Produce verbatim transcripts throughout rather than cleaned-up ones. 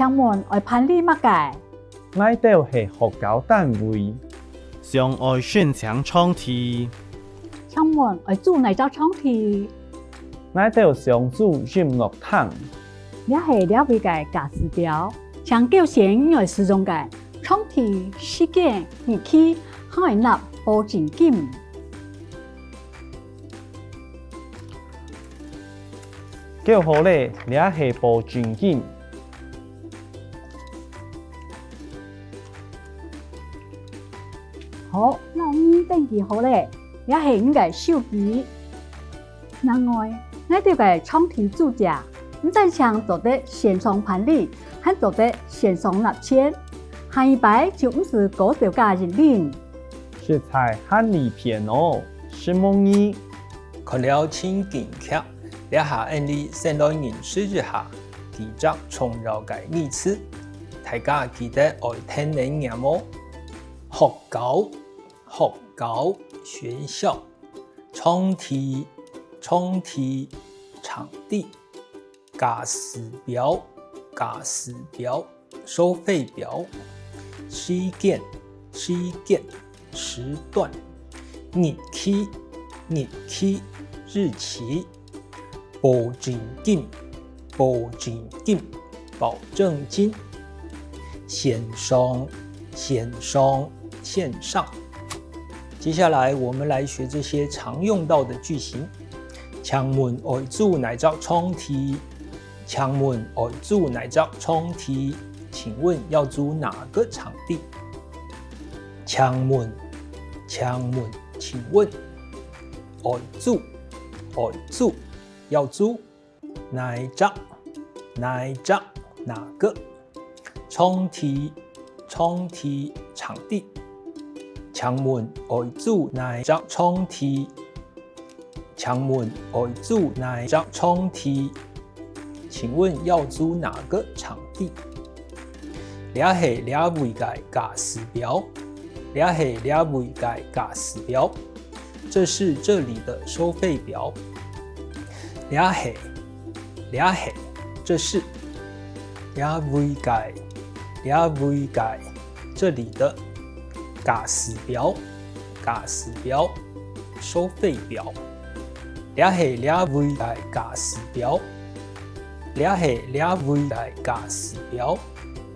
請問愛辦理麼个？𠊎兜係學校單位，想愛申請場地。請問愛租哪隻場地？𠊎兜想租音樂廳。這係這位个價時表，請勾選你愛使用个場地、時間、日期，還愛納保證金。 勾好咧，這係保證金。好，摎你登記好咧，這係你个收據。另外，𠊎兜个場地租借，毋單淨做得線上辦理，還做得線上納錢，下一擺就毋使過數價認領。實在還利便哦，承蒙你。 看了情景劇，這下𫣆俚先來認識一下幾隻重要个語詞。大家記得愛跈等唸哦。學校，學校，學校。場地，場地，場地。 價時表，價時表，收費表。時間，時間，時段。日期，日期，日期。保證金，保證金，保證金。線上，線上，線上。接下來，我們來學這些常用到的句型。 請問愛租哪隻場地？請問愛租哪隻場地？請問要租哪個場地？請問，請問，請問。愛租，愛租，要租。哪一隻？哪一隻？哪個？ 場地，場地，場地。請問愛租哪隻場地？請問愛租哪隻場地？請問要租哪個場地？這係這位个價時表，這係這位个價時表。 這是這裡的收費表。這係，這係，這是，這位个，這位个，這裡的，價時表，價時表，收費表。這係這位个價時表，這係這位个價時表。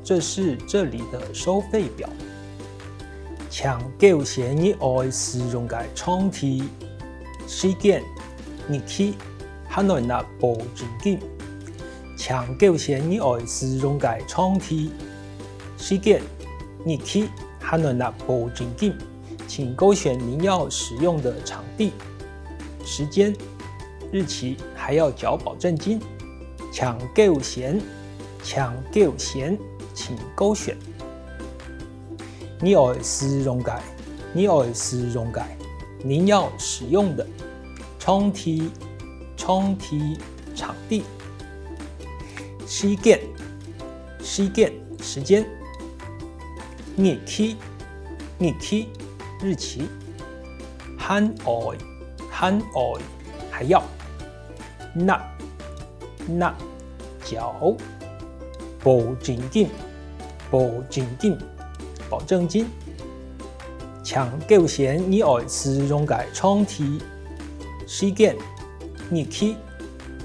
這是這裡的收費表。請勾選你愛使用个場地、時間、日期，還愛納保證金。請勾選你愛使用个場地、時間、日期，還愛納保證金。 請勾選您要使用的場地、時間、日期，還要繳保證金。請勾選，請勾選，請勾選。你愛使用个，你愛使用个，您要使用的。場地，場地，場地。時間，時間，時間。日期， 日期、日期。還愛，還愛，還要。納，納，繳。保證金，保證金，保證金。請勾選你愛使用个場地、時間、日期，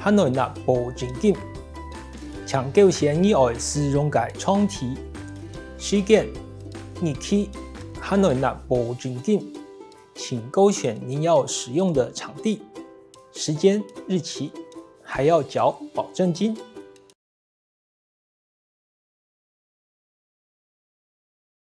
還愛納保證金。請勾選你愛使用个場地、時間、 日期，還愛納保證金。請勾選您要使用的場地、時間、日期，還要繳保證金。